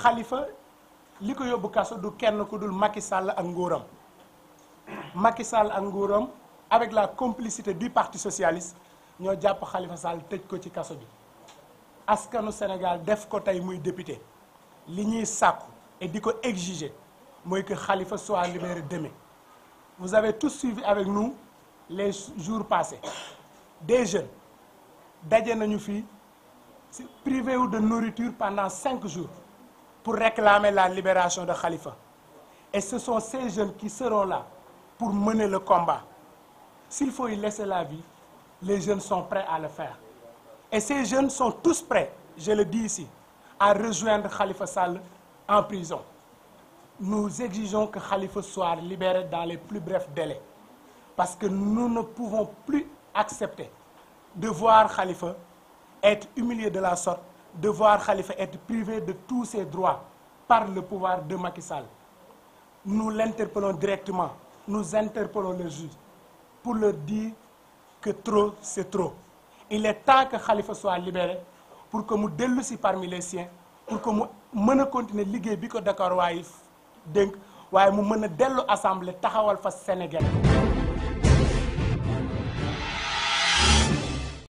Khalifa li ko yóbbu kaso du kenn ku dul Macky Sall ak nguuram Macky Sall ak nguuram avec la complicité du parti socialiste ñoo jàpp Khalifa Sall tëj ko ci kaso bi askanu Sénégal def ko tey muy député li ñuy sàkku et di ko exiger mooy que Khalifa soit libéré demain. Vous avez tous suivi avec nous les jours passés des jeunes daje nañu fii privé wu de nourriture pendant 5 jours pour réclamer la libération de Khalifa. Et ce sont ces jeunes qui seront là pour mener le combat. S'il faut y laisser la vie, les jeunes sont prêts à le faire. Et ces jeunes sont tous prêts, je le dis ici, à rejoindre Khalifa Sall en prison. Nous exigeons que Khalifa soit libéré dans les plus brefs délais. Parce que nous ne pouvons plus accepter de voir Khalifa être humilié de la sorte, de voir Khalifa être privé de tous ses droits par le pouvoir de Macky Sall. Nous l'interpellons directement, nous interpellons le juge pour leur dire que trop, c'est trop. Il est temps que Khalifa soit libéré pour que mu dellu si parmi les siens, pour que mu mën a continuer liggéey bi ko Dakar waaye dénk waaye mu mën a dellu assemblée taxawal fa Sénégal.